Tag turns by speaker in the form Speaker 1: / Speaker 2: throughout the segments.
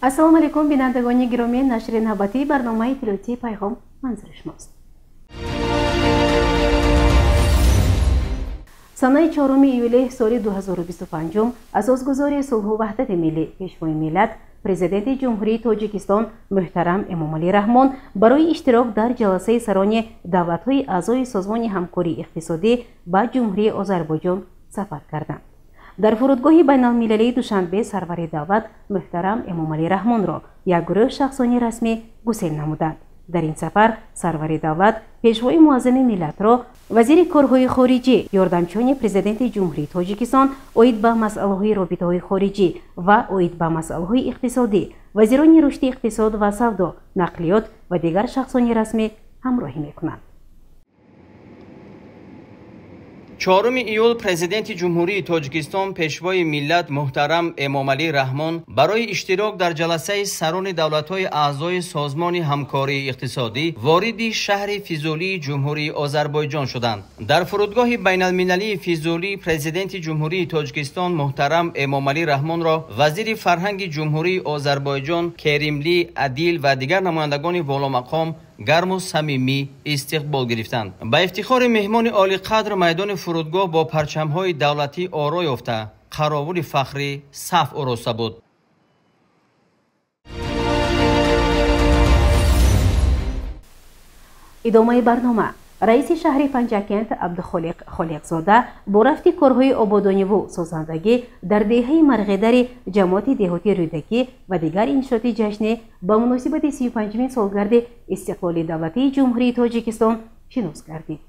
Speaker 1: Ассалому алайкум, бинандагони гиромӣ, нашри навбатии барномаи иттилоотии Пайғом манзури шумост. Санаи 4 июли соли 2025 асосгузори сулҳу ваҳдати миллӣ, Пешвои миллат, Президенти Ҷумҳурии Тоҷикистон муҳтарам Эмомалӣ Раҳмон барои иштирок дар ҷаласаи сарони давлатҳои аъзои Созмони ҳамкории иқтисодӣ ба Ҷумҳурии Озарбойҷон сафар карданд. Дар фурудгоҳи байналмилалии Душанбе сарвари давлат муҳтарам Эмомалӣ Раҳмонро як гурӯҳ шахсони расмӣ гусел намуданд. Дар ин сафар сарвари давлат, Пешвои муаззами миллатро вазири корҳои хориҷӣ, ёрдамчиёни Президенти Ҷумҳурии Тоҷикистон оид ба масъалаҳои робитаҳои хориҷӣ ва оид ба масъалаҳои иқтисодӣ, вазирони рушди иқтисод ва савдо, нақлиёт ва дигар шахсони расмӣ ҳамроҳӣ мекунанд.
Speaker 2: 4 июл Президенти Ҷумҳурии Тоҷикистон, Пешвои миллат муҳтарам Эмомалӣ Раҳмон барои иштирок дар ҷаласаи сарони давлатҳои аъзои Созмони ҳамкории иқтисодӣ вориди шаҳри Физулии Ҷумҳурии Озарбойҷон шуданд. Дар фурудгоҳи байналмилалии Физулӣ Президенти Ҷумҳурии Тоҷикистон муҳтарам Эмомалӣ Раҳмонро вазири фарҳанги Ҷумҳурии Озарбойҷон Керимли Адил ва дигар намояндагони воломақом гарму самимӣ истиқбол гирифтанд. Ба ифтихори меҳмони олиқадр майдони фурудгоҳ бо парчамҳои давлатӣ оро ёфта, қаровули фахрӣ саф ороста буд.
Speaker 1: Идомаи барнома. Раиси шаҳри Панҷакент Абдухолиқ Холиқзода бо рафти корҳои ободониву созандагӣ дар деҳаи Марғедари ҷамоати деҳоти Рӯдакӣ ва дигар иншооти ҷашнӣ ба муносибати 35-мин солгарди истиқлоли давлатии Ҷумҳурии Тоҷикистон шинос гардид.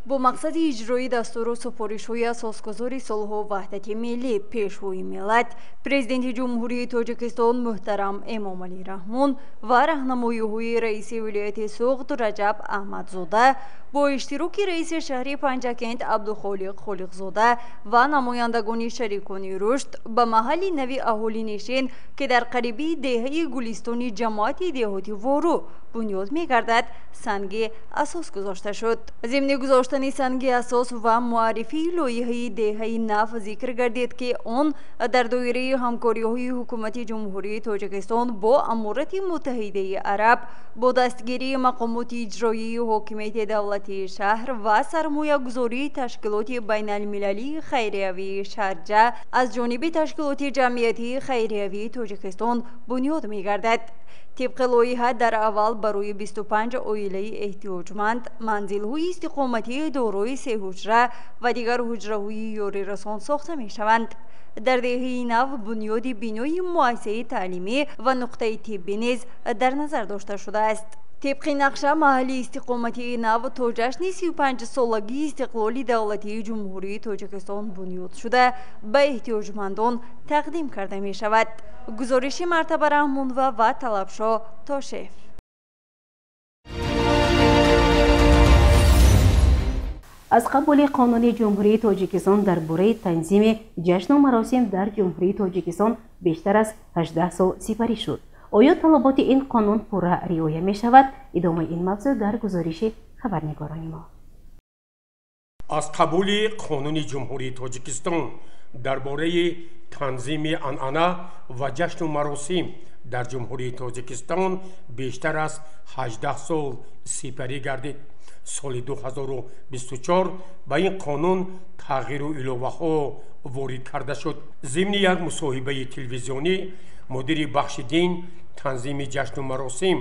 Speaker 3: Бо мақсади иҷрои дастуру супоришҳои асосгузори сулҳу ваҳдати миллӣ, Пешвои миллат, Президенти Ҷумҳурии Тоҷикистон муҳтарам Эмомалӣ Раҳмон ва раҳнамоиҳои раиси вилояти Суғд Раҷаб Аҳмадзода бо иштироки раиси шаҳри Панҷакент Абдухолиқ Холиқзода ва намояндагони шарикони рушд ба маҳалли нави аҳолинишин, ки дар қарибии деҳаи Гулистони ҷамоати деҳоти Вору бунёд мегардад, санги асос гузошта шуд. Зимни гузоштани санги асос ва муаррифии лоиҳаи деҳаи нав зикр гардид, ки он дар доираи ҳамкориҳои ҳукумати Ҷумҳурии Тоҷикистон бо Аморати Муттаҳидаи Араб бо дастгирии мақомоти иҷроии ҳокимияти давлатии шаҳр ва сармоягузории ташкилоти байналмилалии хайриявии Шарҷа аз ҷониби ташкилоти ҷамъиятии хайриявии Тоҷикистон бунёд мегардад. Тибқи лоиҳа дар аввал барои 25 оилаи эҳтиёҷманд манзилҳои истиқоматии дорои се ҳуҷра ва дигар ҳуҷраҳои ёрирасон сохта мешаванд. Дар деҳаи нав бунёди бинои муассисаи таълимӣ ва нуқтаи тиббӣ низ дар назар дошта шудааст. Тибқи нақша маҳалли истиқоматии нав то ҷашни 35-солагии истиқлоли давлатии Ҷумҳурии Тоҷикистон бунёд шуда, ба эҳтиёҷмандон тақдим карда мешавад. Гузориши Мартаба Раҳмонова ва Талабшо Тошев.
Speaker 1: Аз қабули қонуни Ҷумҳурии Тоҷикистон дар бораи танзими ҷашну маросим дар Ҷумҳурии Тоҷикистон бештар аз 18 сол сипарӣ шуд. Оё талаботи ин қонун пурра риоя мешавад? Идомаи ин мавзӯъ дар гузориши хабарнигорони мо.
Speaker 4: Аз қабули қонуни Ҷумҳурии Тоҷикистон дар бораи танзими анъана ва ҷашну маросим дар Ҷумҳурии Тоҷикистон бештар аз 18 сол сипарӣ гардид. Соли 2024 ба ин қонун тағйиру иловаҳо ворид карда шуд. Зимни як мусоҳибаи телевизионӣ мудири бахши дин, танзими ҷашну маросим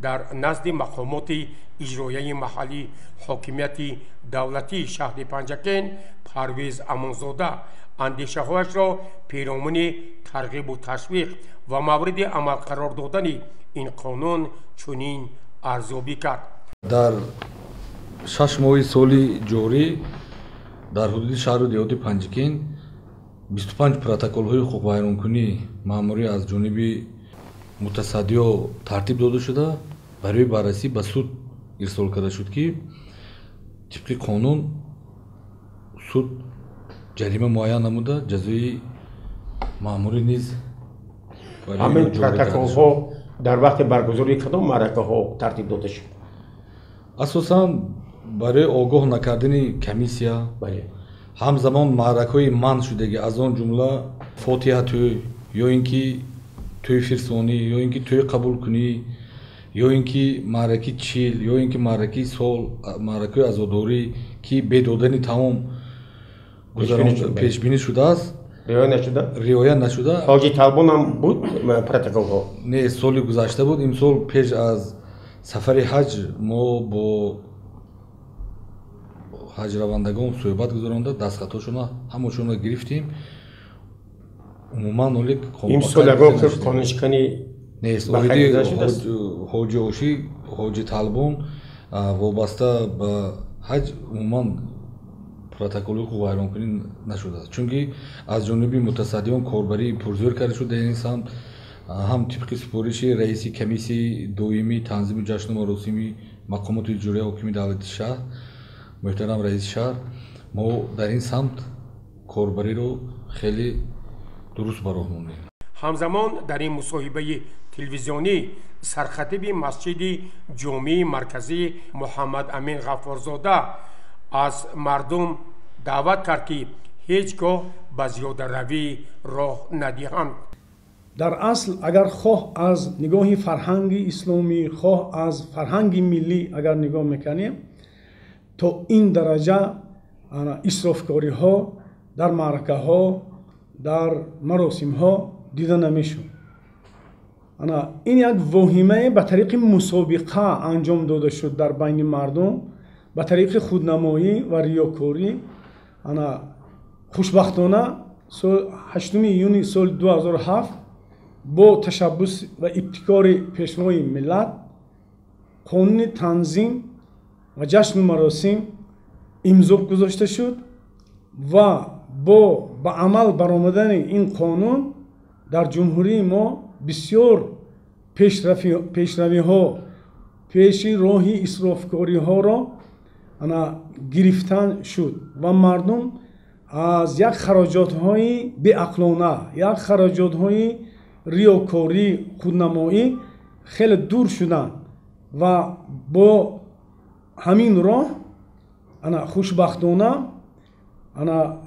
Speaker 4: дар назди мақомоти иҷроияи маҳаллии ҳокимияти давлатии шаҳри Панҷакент Парвиз Амонзода андешаҳояшро пиромуни тарғибу ташвиқ ва мавриди амал қарор додани ин қонун чунин арзёбӣ кард.
Speaker 5: Дар 6 моҳи соли ҷорӣ дар ҳудуди шаҳру деҳоти Панҷакент 25 протоколҳои ҳуқуқвайронкунӣ маъмурӣ аз ҷониби мутасаддиҳо тартиб дода шуда, барои баррасӣ ба суд ирсол карда шуд, ки тибқи қонун суд ҷарима муайян намуда, ҷазои маъмурӣ низ.
Speaker 4: Ҳамин протоколҳо дар вақти баргузории кадом маъракаҳо тартиб дода шуд?
Speaker 5: Асосан барои огоҳ накардани комиссия, ҳамзамон маъракаҳои манъ шудагӣ, аз он ҷумла фотиҳатӯй ё ин ки тӯи фирсонӣ ё ин ки тӯи қабулкунӣ ё ин ки маъракаи чил ё ин ки маъракаи сол, маъракаи азодорӣ, ки бе додани таом пешбинӣ шудааст, риоя нашуда.
Speaker 4: Ҳоҷи Талбон ҳам буд протоколҳо?
Speaker 5: Не, соли гузашта буд. Имсол пеш аз сафари ҳаҷ мо бо ҳаҷравандагон суҳбат гузаронда, дастхатҳошона ҳамашонро гирифтем. Умуман оли
Speaker 4: имсол ягон қонуншиканӣ
Speaker 5: нест. Оиди ҳоҷи ошӣ, ҳоҷи Талбон вобаста ба ҳаҷ умуман протоколи ҳуқуқвайронкунӣ нашудааст, чунки аз ҷониби мутасаддиён корбарии пурзӯр карда шуд. Дар ин самт ҳам тибқи супориши раиси комиссияи доимии танзими ҷашну маросими мақомоти иҷроияи ҳокими давлати шаҳр муҳтарам раиси шаҳр, мо дар ин самт корбариро хеле дуруст ба роҳ мондем.
Speaker 4: Ҳамзамон дар ин мусоҳибаи телевизионӣ сархатиби масҷиди ҷомеи марказӣ Муҳаммад Амин Ғаффорзода аз мардум даъват кард, ки ҳеҷ гоҳ ба зиёдаравӣ роҳ надиҳанд.
Speaker 6: Дар асл агар хоҳ аз нигоҳи фарҳанги исломӣ, хоҳ аз фарҳанги миллӣ агар нигоҳ мекунем, то ин дараҷа исрофкориҳо дар маъракаҳо, дар маросимҳо дида намешуд. Ин як воҳимае ба тариқи мусобиқа анҷом дода шуд дар байни мардум, ба тариқи худнамоӣ ва риёкорӣ. Хушбахтона 8 июни соли 2007 бо ташаббус ва ибтикори пешвои миллат қонуни танзим ва ҷашну маросим имзо гузошта шуд ва бо ба амал баромадани ин қонун дар ҷумҳурии мо бисёр пешравиҳо, пеши роҳи исрофкориҳоро гирифтан шуд ва мардум аз як хароҷотҳои беақлона, як хароҷотҳои риёкорӣ, худнамоӣ хеле дур шуданд ва бо ҳамин роҳ хушбахтона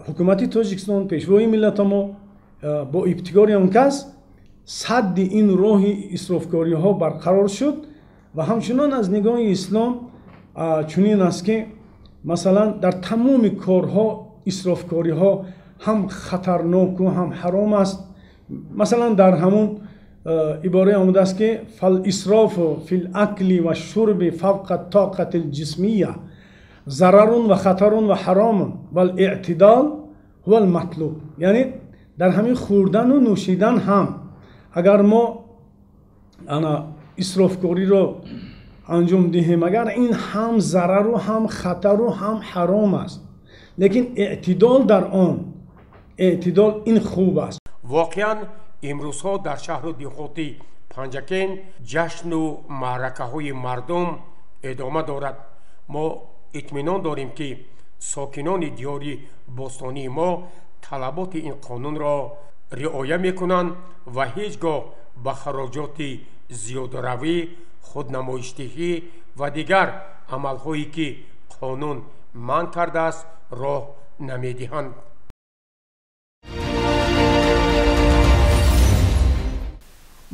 Speaker 6: ҳукумати Тоҷикистон, пешвои миллата мо бо ибтикори он кас садди ин роҳи исрофкориҳо барқарор шуд. Ва ҳамчунон аз нигоҳи ислом чунин аст, ки масалан дар тамоми корҳо исрофкориҳо ҳам хатарноку ҳам ҳаром аст. Масалан дар ҳамун иборае омадааст, ки фалисрофу фил акли ва шурби фавқа тоқати лҷисмия зарарун ва хатарун ва ҳаромун вал эътидол ҳува лматлуб. Яъне дар ҳамин хӯрдану нӯшидан ҳам агар мо исрофкориро анҷом диҳем, агар ин ҳам зарару ҳам хатару ҳам ҳаром аст, лекин эътидол дар он, эътидол ин хуб аст.
Speaker 4: Воқеан имрӯзҳо дар шаҳру деҳоти Панҷакент ҷашну маъракаҳои мардум идома дорад. Мо итминон дорем, ки сокинони диёри бостонии мо талаботи ин қонунро риоя мекунанд ва ҳеҷ гоҳ ба хароҷоти зиёдаравӣ, худнамоишдиҳӣ ва дигар амалҳое ки қонун манъ кардааст роҳ намедиҳанд.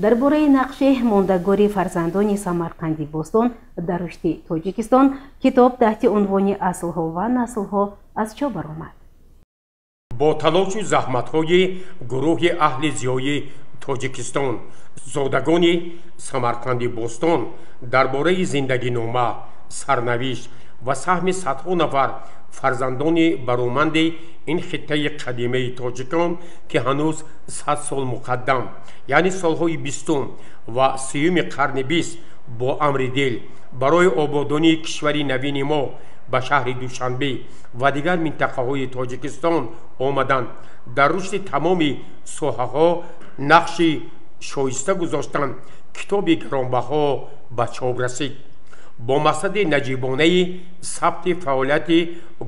Speaker 1: Дар бораи нақши мондагори фарзандони Самарқанди бостон дар рушди Тоҷикистон китоб таҳти унвони «Аслҳо ва наслҳо» аз чоп баромад.
Speaker 4: Бо талошу заҳматҳои гурӯҳи аҳли зиёии Тоҷикистон, зодагони Самарқанди бостон дар бораи зиндагинома, сарнавишт ва саҳми садҳо нафар фарзандони бароманди ин хиттаи қадимаи тоҷикон, ки ҳанӯз 100 сол муқаддам, яъне солҳои 20 ва 30-уми қарни 20 бо амри дил барои ободонии кишвари навини мо ба шаҳри Душанбе ва дигар минтақаҳои Тоҷикистон омаданд, дар рушди тамоми соҳаҳо нақши шоиста гузоштанд, китоби гаронбаҳо ба чоп расид. Бо мақсади наҷибонаи сабти фаъолияти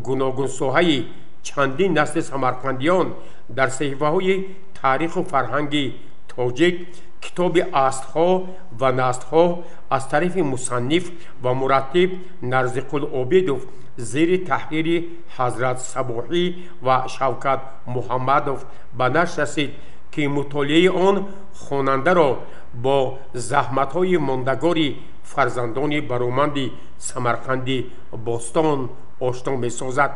Speaker 4: гуногунсоҳаи чандин насли самарқандиён дар саҳифаҳои таъриху фарҳанги тоҷик, китоби «Аслҳо ва наслҳо» аз тарафи мусанниф ва мураттиб Нарзиқул Обидов зери таҳрири Ҳазрат Сабоҳӣ ва Шавкат Муҳаммадов ба нашр расид, ки мутолиаи он хонандаро бо заҳматҳои мондагори фарзандони бароманди Самарқанди бостон ошно месозад.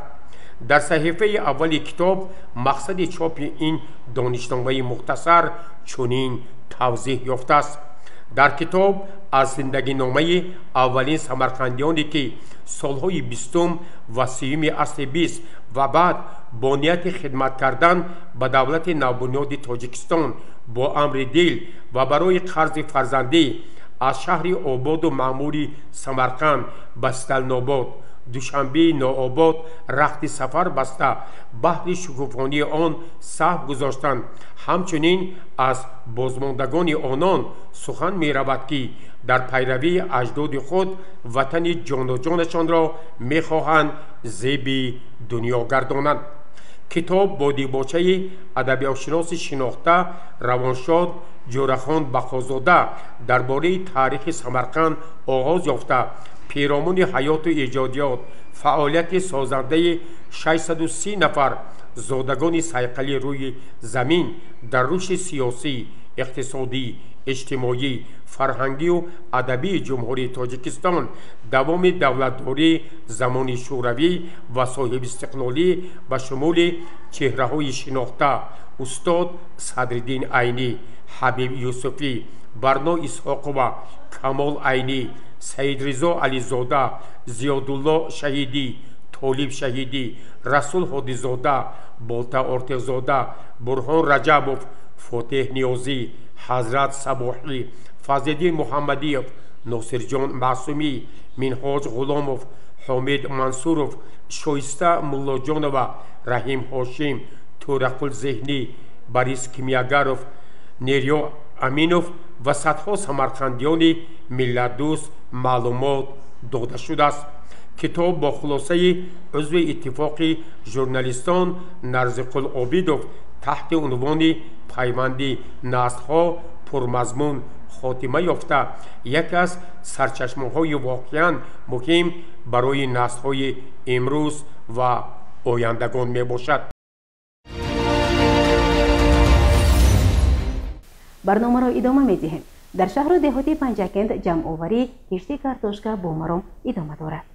Speaker 4: Дар саҳифаи аввали китоб мақсади чопи ин донишномаи мухтасар чунин тавзеҳ ёфтааст. Дар китоб аз зиндагиномаи аввалин самарқандиёне, ки солҳои 20 ва 30-уми асри 20 ва баъд бо нияти хидмат кардан ба давлати навбунёди Тоҷикистон бо амри дил ва барои қарзи фарзандӣ аз шаҳри ободу маъмури Самарқанд ба Сталинобод, Душанбеи нообод рахти сафар баста, баҳри шукуфонии он саҳм гузоштанд. Ҳамчунин аз бозмондагони онон сухан меравад, ки дар пайравии аҷдоди худ ватани ҷонуҷонашонро мехоҳанд зеби дунё гардонанд. Китоб бо дибочаи адабиётшиноси шинохта равоншод Ҷӯрахон Бақозода дар бораи таърихи Самарқанд оғоз ёфта, пиромуни ҳаёту эҷодиёт, фаъолияти созандаи 630 нафар зодагони сайқали рӯи замин дар рушди сиёсӣ, иқтисодӣ, иҷтимоӣ, фарҳангию адабии Ҷумҳурии Тоҷикистон, давоми давлатдории замони Шӯравӣ ва соҳибистиқлолӣ ба шумули чеҳраҳои шинохта устод Садриддин Айнӣ, Ҳабиб Юсуфӣ, Барно Исҳоқова, Камол Айнӣ, Саидризо Ализода, Зиёдулло Шаҳидӣ, Толиб Шаҳидӣ, Расул Ҳодизода, Болта Ортеқзода, Бурҳон Раҷабов, Фотеҳ Ниёзӣ, Ҳазрат Сабоҳӣ, Фазлиддин Муҳаммадиев, Носирҷон Маъсумӣ, Минҳоҷ Ғуломов, Ҳомид Мансуров, Шоиста Муллоҷонова, Раҳим Ҳошим, Тӯрақул Зеҳнӣ, Борис Кимиёгаров, Нерё Аминов ва садҳо самарқандиёни миллатдӯст маълумот дода шудааст. Китоб бо хулосаи узви иттифоқи журналистон Нарзиқул Обидов таҳти унвони «Пайванди наслҳо» пурмазмун хотима ёфта, яке аз сарчашмаҳои воқеан муҳим барои наслҳои имрӯз ва ояндагон мебошад.
Speaker 1: Барномаро идома медиҳем. Дар шаҳру деҳоти Панҷакент ҷамъоварӣ кишти картошка бо маром идома дорад.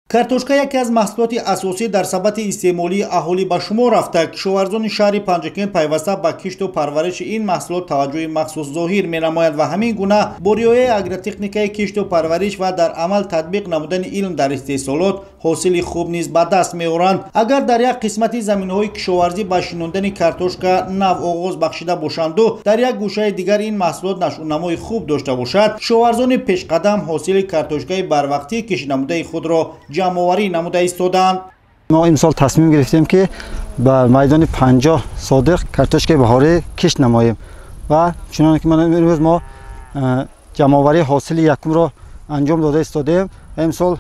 Speaker 7: Картошка яке аз маҳсулоти асосӣ дар сабати истеъмолии аҳолӣ ба шумор рафта. Кишоварзони шаҳри Панҷакент пайваста ба кишту парвариши ин маҳсулот таваҷҷӯҳи махсус зоҳир менамояд ва ҳамин гуна бо риояи агротехникаи кишту парвариш ва дар амал татбиқ намудани илм дар истеҳсолот ҳосили хуб низ ба даст меоранд. Агар дар як қисмати заминҳои кишоварзӣ ба шинондани картошка нав оғоз бахшида бошанду дар як гӯшаи дигар ин маҳсулот нашъунамои хуб дошта бошад, кишоварзони пешқадам ҳосили картошкаи барвақтӣ кишт намудаи худро ҷамъоварӣ намуда истодаанд.
Speaker 8: Мо имсол тасмим гирифтем, ки ба майдони 50 сотих картошкаи баҳорӣ кишт намоем ва чуноне ки имрӯз мо ҷамъоварии ҳосили якумро анҷом дода истодаем ва имсол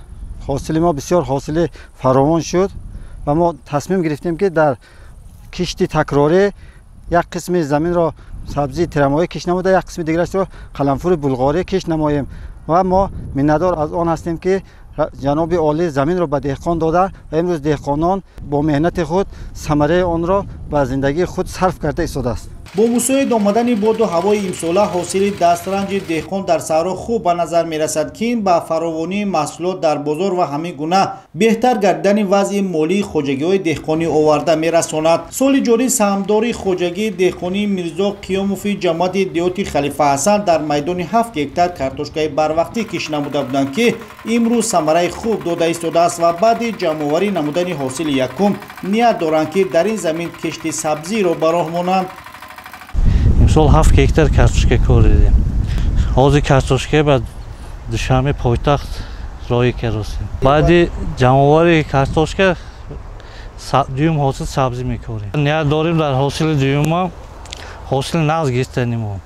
Speaker 8: ҳосили мо бисёр ҳосили фаровон шуд ва мо тасмим гирифтем, ки дар кишти такрорӣ як қисми заминро сабзии тирамоҳӣ кишт намуда, як қисми дигарашро қаламфури булғорӣ кишт намоем. Ва мо миннатдор аз он ҳастем, ки ҷаноби олӣ заминро ба деҳқон дода ва имрӯз деҳқонон бо меҳнати худ самараи онро ба зиндагии худ сарф карда истодааст.
Speaker 7: Бо мусоид омадани боду ҳавои имсола ҳосили дастранҷи деҳқон дар саҳро хуб ба назар мерасад, ки ин ба фаровонии маҳсулот дар бозор ва ҳамин гуна беҳтар гардидани вазъи молии хоҷагиҳои деҳқонӣ оварда мерасонад. Соли ҷорӣ саҳмдори хоҷагии деҳқонии Мирзо Қиёмови ҷамоати деҳоти Халифа Ҳасан дар майдони 7 гектар картошкаи барвақтӣ кишт намуда буданд, ки имрӯз самараи хуб дода истодааст ва баъди ҷамъоварӣ намудани ҳосили якум ният доранд, ки дар ин замин кишти сабзиро ба роҳ монанд.
Speaker 9: Имсол 7 гектар картошка коридем. Ҳозир картошка ба Душанбе пойтахт роҳӣ керосем. Баъди ҷамъоварии картошка дуюм ҳосил сабзӣ мекорем. Ният дорем дар ҳосили дуюма ҳосили нағз гирифтанимо.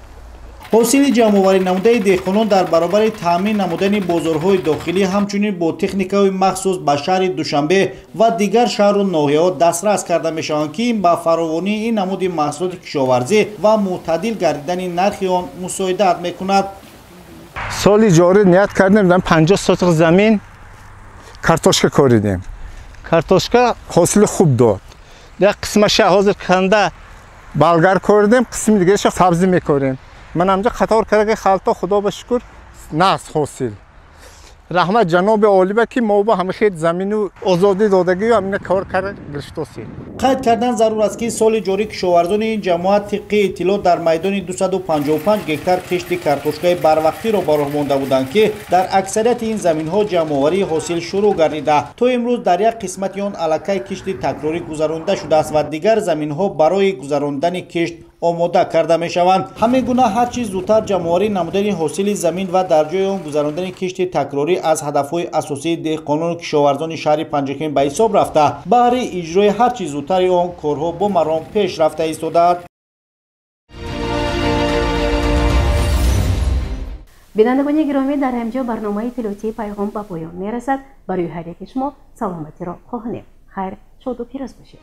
Speaker 7: Ҳосили ҷамъоварӣ намудаи деҳқонон дар баробари таъмин намудани бозорҳои дохилӣ ҳамчунин бо техникаҳои махсус ба шаҳри Душанбе ва дигар шаҳру ноҳияҳо дастрас карда мешаванд, ки ин ба фаровонии ин намуди маҳсулоти кишоварзӣ ва мӯътадил гардидани нархи он мусоидат мекунад.
Speaker 10: Соли ҷорӣ ният кардем, 50 сотих замин картошка коридем.
Speaker 11: Картошка
Speaker 10: ҳосили хуб дод.
Speaker 11: Як қисмаша ҳозир канда
Speaker 10: Болгар кордем, қисми дигараш сабзӣ мекорем. Ман ҳамҷа қатор карда халта, худо ба шукр, нағз ҳосил. Раҳмат ҷаноби олиба, ки мо ба ҳама хел замину озодӣ додагию ҳамина кор карда гирифтосем.
Speaker 7: Қайд кардан зарур аст, ки соли ҷорӣ кишоварзони ин ҷамоат тибқи иттилоъ дар майдони 255 гектар кишти картошкаи барвақтиро ба роҳ монда буданд, ки дар аксарияти ин заминҳо ҷамъоварии ҳосил шурӯъ гардида. То имрӯз дар як қисмати он аллакай кишти такрорӣ гузаронида шудааст ва дигар заминҳо барои гузарондани кишт омода карда мешаванд. Ҳамин гуна ҳар чиз зудтар ҷамъоварӣ намудани ҳосили замин ва дар ҷои он гузарондани кишти такрорӣ аз ҳадафҳои асосии деҳқонону кишоварзони шаҳри Панҷакент ба ҳисоб рафта, баҳри иҷрои ҳар чиз зудтари он корҳо бо маром пеш рафта истодаанд.
Speaker 1: Бинандагони гиромӣ, дар ҳамҷо барномаи иттилоотии Пайғом ба поён мерасад. Барои ҳар яки шумо саломатиро хоҳонем. Хайр, шоду пирӯз бошед.